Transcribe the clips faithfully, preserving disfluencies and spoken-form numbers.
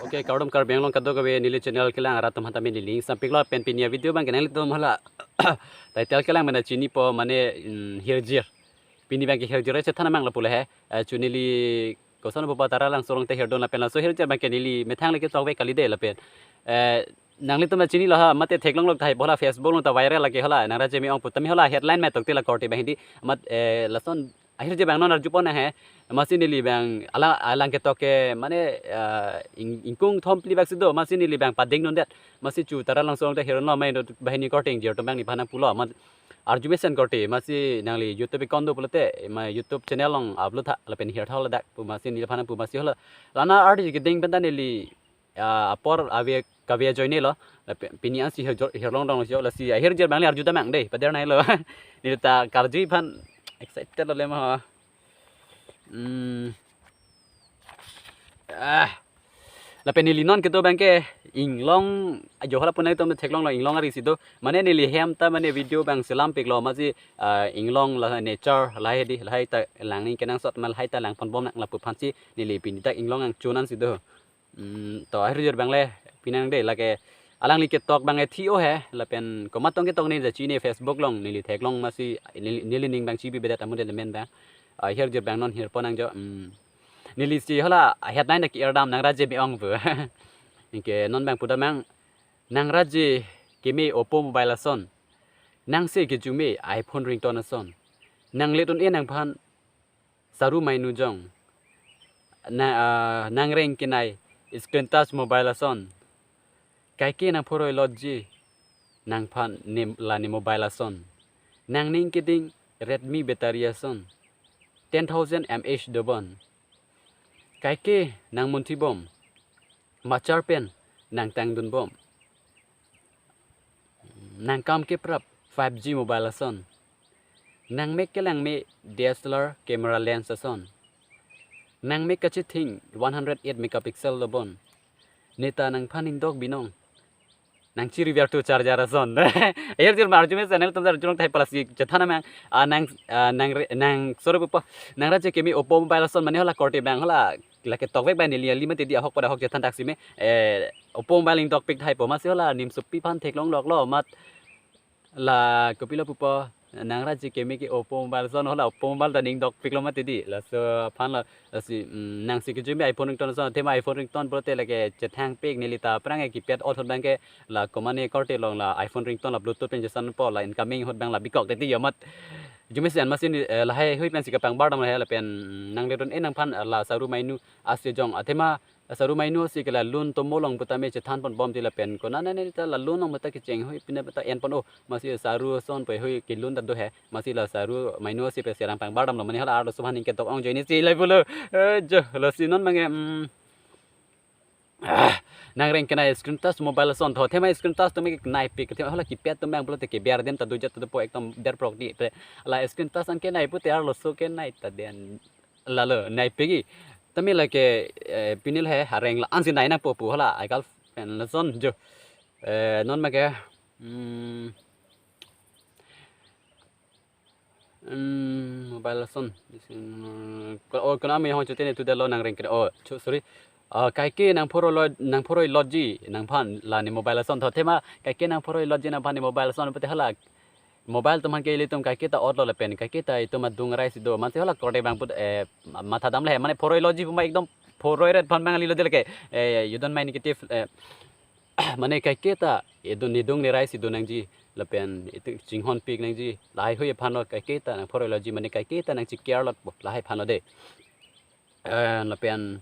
Okay, kardom Karbi Anglong kadokave, neli channel kelang arat atum aphan tame neli ingsampiklo. Pen pini avideo abangke nanglitum hala title kelang mena chinipo, mane, mm, hirjir. Pini abangke hirjir chethan amang lapu le he. Eh, chu neli koson pupa Taralangso along te hirdun lapen laso hirjir abangke neli methang le ketokvek kali de lapen, eh, nanglitum ta chinilo ha, mate theklonglok tahai, bola Facebook along ta viral lake hala, Nangraje Me-ong pu tame hala headline ma tokte la korte abang hidi, mat, eh, lason ahirjir abang non arjupon nang he. Amatsi neli abang ala, alang ketok ke mane, eh, ing-, ingkung thom phli bak si do, amatsi neli abang padingdundet. Amatsi chu Taralangso along te hirdunlo, mai do banghini korte ingjir atum abang nephan nangpulo, mat arju mesen korte, amatsi nangli YouTube account do pulote, ma YouTube channel along upload tha, lapen hirtha ladak pu amatsi neliphan nangpu, amatsi hala. La-an ardi keding pen ta neli, ah, apor ave kave ajoine lo, lapen pini ansi hirjo-, hirlong dong jo, lasi ahirjir abang le arju damang de, pader nailo. Neli ta karju aphan excited lo le ma. Hmm. Ah. Lapen neli non kedo abangke inglong, ajo hala pu nangtum theklonglo, inglong ari si do. Mane neli hem ta mane video abang selampiklo, amatsi, ah, inglong la nature lahai di, lahai ta langni kenangsot ma lahai ta langponbom nang lapu aphansi neli pini ta inglong angchun an si do. Hmm, to ahirjir abang le pinang de lake alangli ketok abang ethi o he, lapen komat tong ketok ne ja chine, Facebook along neli theklong, amatsi neli, neli ning abang chibibedet amu de men abang. Ahirjir abang non hirpon nang jo. Hmm. Neli si hala headline ke-irdam Nangraje Me-ong pu. Anke non abang pu damang, Nangraje keme Oppo mobile ason, nangse kejume iPhone ringtone ason, nanglet un-e nangphan saru mainu jong, na, ah, nangreng kenai screen touch mobile ason, kaike nangphoroi lotji nangphan ne, la ne mobile ason, nangning keding Redmi battery ason, ten thousand mAh dobom, kaike nangmunthibom, machar pen nangtangdunbom, nangkam keprap five G mobile ason, nangmek kelangme D S L R camera lens ason, nangmek kachething one hundred eight megapixel dobom, neta nangphan ingdok binong, nangchiri biar tu charger ason. Ahirjir ma arju mesen, nanglitum ta arjulong tahai, lasi chethan amang, ah, nang, ah, nang re-, nang, sorry pupa, Nangraje keme Oppo mobile ason mane hala korte abang hala lake tokvek abang neli ali mate di ahok pada ahok chethan taksi me, eh, Oppo mobile ingdokpik tahai pu, amatsi hala nimsopi aphan theklongloklo, mat la kopilo pupo, Nangraje keme ke Oppo mobile ason, hala Oppo mobile ta ning dokpiklo mati di. Laso aphan la, lasi, mm, nangsi kejume iPhone ringtone ason, athema iPhone ringtone pulote lake chethangpik, neli ta aphrang ke keypad othot abangke la komane korte along la iPhone ringtone la Bluetooth pen jesan po, la incoming ahut abang la bikok teti amat. Jumesi an amatsi, eh, lahai hui pensi kapangbar dam lahai lapen, mm, nanglet un-e nangphan, eh, la saru mainu ase jong, athema saru mainu ase ke la lun tomo along pu tame chethanponbom ti lapen konane ne ta la lun along mata kecheng hui pine mata enpon o, amatsi saru ason pu hui kelun ta do he, amatsi la saru mainu ase pen si nangpangbar damlo mane hala arloso aphan ning ketok ong joine si lai pulo. Eh, jo, lasi non abangke, mm, ah, nangreng kenai screen touch mobile ason, tho athema screen touch tame kenaipik, athema hala keypad tame abang pulote keber den ta dujat ta dopo ekdom derprok di pe, la screen touch an kenai pute arloso kenai ta den. Lalo naipik i. Tame lake, eh, pini le he areng la-ansi nai nangpo pu hala ai girlfriend lason jo. Eh, non abangke, mm, mm, mobile ason. Ko-, oh, kena me hong chute ne tu dalo nangreng kena. Oh, chu-, sorry. Ah, kaike nangphoroi lo, nangphoroi lotji nangphan la ne mobile ason, tho athema kaike nangphoroi lotji nangphan ne mobile ason pute hala mobile atum aphan ke ilitum kaike ta otlo lapen kaike ta itum adung rai si do, amatsi hala korte abang put, eh, ma-, matha dam le he, mane phoroi lotji pu ma ekdom phoroi ret aphan abang ali lo de lake, eh, you don't mind negative, eh, mane kaike ta idun nidung ne rai si do nangji lapen itum chinghonpik nangji, lahai hui aphan lo, kaike ta nangphoroi lotji mane kaike ta nangchi-care lot po, lahai aphan lo de. Eh, lapen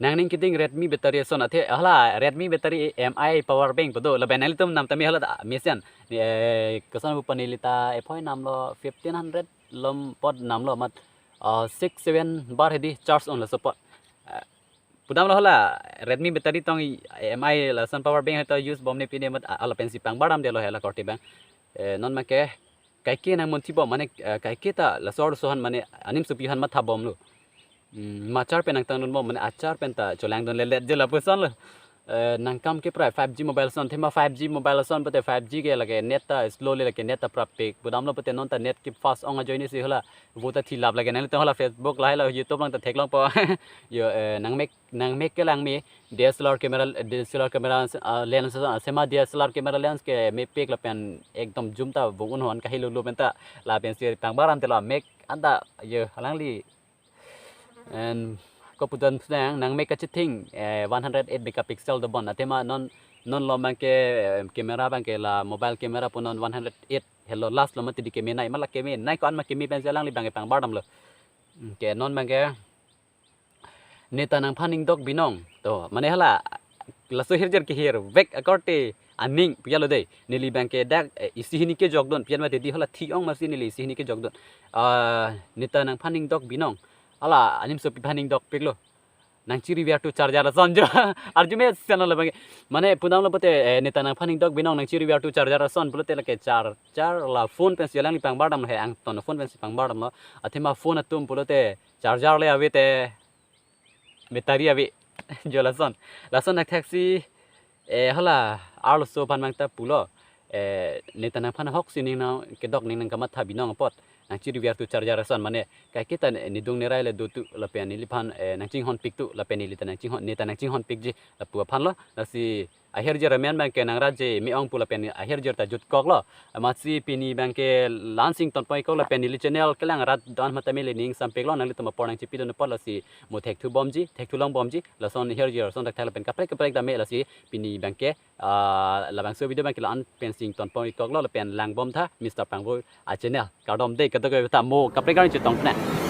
nangning keding Redmi battery ason, athe hala Redmi battery M I power bank pu do, lapen nanglitum nam tame hala ta mesen, eh, koson pu pani lita ephoi namlo, fifteen hundred lom pot namlo mat, ah, six seven bar hedi charge on lo support. Eh, pudamlo hala Redmi battery tong i M I lason power bank ta use bom ne pine mat, ah, lapensi pangbar dam delo hala korte abang. Eh, non abangke kaike nangmunthibom mane, eh, kaike ta laso arloso aphan mane animsopi aphan mathabomlo. Hmm, machar pen nangtangdunbom mane achar pen ta cholangdun lelet je lapuson lo. Eh, nangkam ke prai five G mobile ason, athema five G mobile ason pute five G ke lake net ta slow le, lake net ta prapik. Pudamlo pute non ta net ke fast ong ajoine si hala vo ta thilap lake. Nanglitum hala Facebook lahai la YouTube along ta theklongpo. Yo, eh, nangmek, nangmek kelang me, D S L R camera, D S L R camera, ah, lens, ah, athema D S L R camera lens ke mepik lapen ekdom zoom ta vo unhon kahelo lo penta lapen si pangbar damtelo mek anta yo alangli. And ko puton nang, nangmek kachething, eh, one hundred eight megapixel dobom. Athema non, non lo abangke, eh, camera abangke la mobile camera pu non one hundred eight helo, last lo mati di kemenei, ma la kemenei ko-an ma keme pensi alangli abangke pangbar damlo. Hmm, ke non abangke neta nangphan ingdok binong. To, mane hala laso hirjir kehir vek akorte aning puyalo dei. Neli abangke dak, eh, isi hini kejokdun, pian mate di hala thi ong masi neli isi hini kejokdun. Ah, neta nangphan ingdok binong. Hala animsopi phan ingdokpiklo. Nangchiri viar tu charger ason jo. Arjume sana lo abangke. Mane pudamlo pute, eh, neta nangphan ingdok binong nangchiri viar tu charger ason pulote lake charger la phone pensi alangli pangbar damlo he, angton phone pensi pangbar damlo. Athema phone atum pulote charger le ave te battery ave. Jo lason. Lason nak thaksi, eh, hala arloso aphan mang ta pulo. Eh, neta nangphan ahok si ning nang kedok ning nangkamatha binong apot nangchiri viar tu charger ason, mane kaiketa ne, nedung nerai le do tu lapen neliphan, eh, nangchinghonpik tu lapen neli ta nangchinghon, neta nangchinghonpikji lapu aphanlo. Lasi ahirjir amen abangke nang rat je me-ong pu lapen ahirjir ta jutkoklo. Amatsi pini abangke la-an si ingtonpon-ik kok lapen neli channel kelang rat don matame le ning sampiklo, nanglitum apor nangchipidun apot lasi mo thekthu bomji, thekthu long bomji, lason hirjir ason thakthak lapen kaprek kaprek dam me. Lasi pini abangke, ah, labangso video abangke la-an pensi ingtonpon-ik koklo lapen lang bomtha Mister Pangvoi a channel. Kardom dei, kadokave ta mo kaprek kaprek chetong pene.